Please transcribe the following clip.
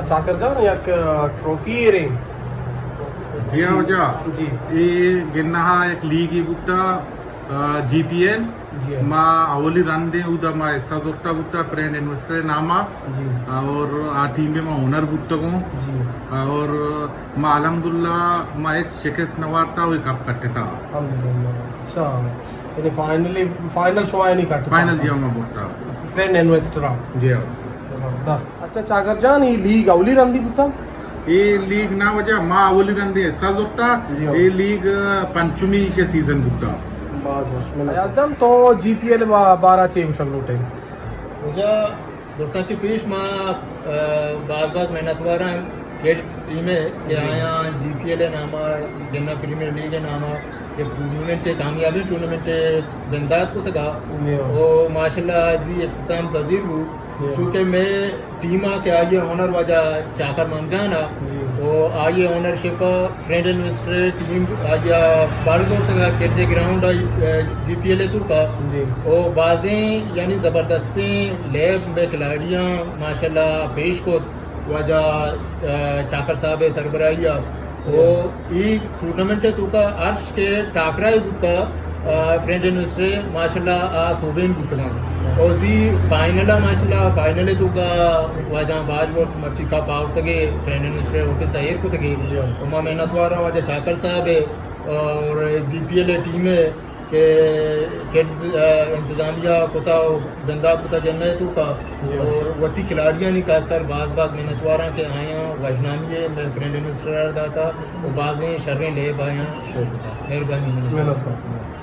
چاکر جان، یک ٹرافی اے رے؟ بیا وجہ۔ جی۔ اے گنہا یک لیگے بوتا، آ، جی پی ایل۔ جی۔ ما اولی رندے اودا ما حصہ زرتا بوتا فرینڈ انویسٹر ناما۔ جی۔ اور آ ٹیم ما اونر بوتگوں۔ جی۔ اور ما الحمدللہ ما ہچ شکست نہ وارتا، وہی کپ کٹتا۔ الحمدللہ۔ اچھا، یعنی فائنلی، فائنل شما نہیں کٹتا؟ فائنل جی ما برتا۔ Friend investor. جی۔ زبردست۔ اچھا چاکر جان، اے لیگ اولی رندی بوتا؟ اے لیگ نا وجہ ما اولی رندے حصہ زرتا، جی ہاں۔ اے لیگ پنچمی ایشی سیزن بوتا۔ باز وش۔ ایاز جان، تو جی پی ایل با-، بارا چے گوشگ لوٹے؟ وجہ درستاں چہ پیش ما، آ، باز باز منتواراں کڈز ٹیم ءِ کہ جی۔ آیاں جی پی ایل ءِ ناما، گنا پریمیئر لیگ ءِ ناما یک ٹورنامنٹ، کامیابیں ٹورنامنٹ بندات کتگا۔ جی ہاں۔ او ماشاءاللہ ازی اختتام پذیر بو۔ جی۔ چونکہ مئے ٹیم ءَ کہ آئی ءِ اونر واجہ چاکر مام جان ءَ، جی۔ او آئی ءِ اونرشپ ءَ فرینڈ انویسٹر ٹیم آئی ءَ بار زورتگ ءَ کڈز گراؤنڈ ءَ، جی پی ایل ءِ توکا۔ جی۔ او بازیں یعنی زبردستیں لیب مئے کھلاڑیاں ماشاءاللہ پیش کت واجہ، آ، چاکر صاحب ءِ سربراہی ءَ۔ او اے ٹورنامنٹ ءِ توکا ہرچ کہ ٹاکرا ءَ بوتا، آ، فرینڈ انویسٹر ماشاءاللہ آ سوبین بوتگاں۔ او زی فائنل ءَ ماشاءاللہ فائنل ءِ توکا واجہاں باج وت مرچی کپ آورتگے، فرینڈ انویسٹر آفس ءَ ایر کتگے۔ جی۔ او ما منتوار آں واجہ چاکر صاحب ءِ اور جی پی ایل ءِ ٹیم ءِ کہ کڈز، آ، انتظامیہ کتا و بندات کتا گنہ ءِ توکا۔ جی۔ اور وتی کھلاڑیانی خاص کر باز باز منتواراں کہ آیاں وژنامی ءِ مئے فرینڈ انویسٹر ءَ داتا و بازیں شریں لیب آیاں شو کتا۔ مہربانی منتوار۔ منت وار۔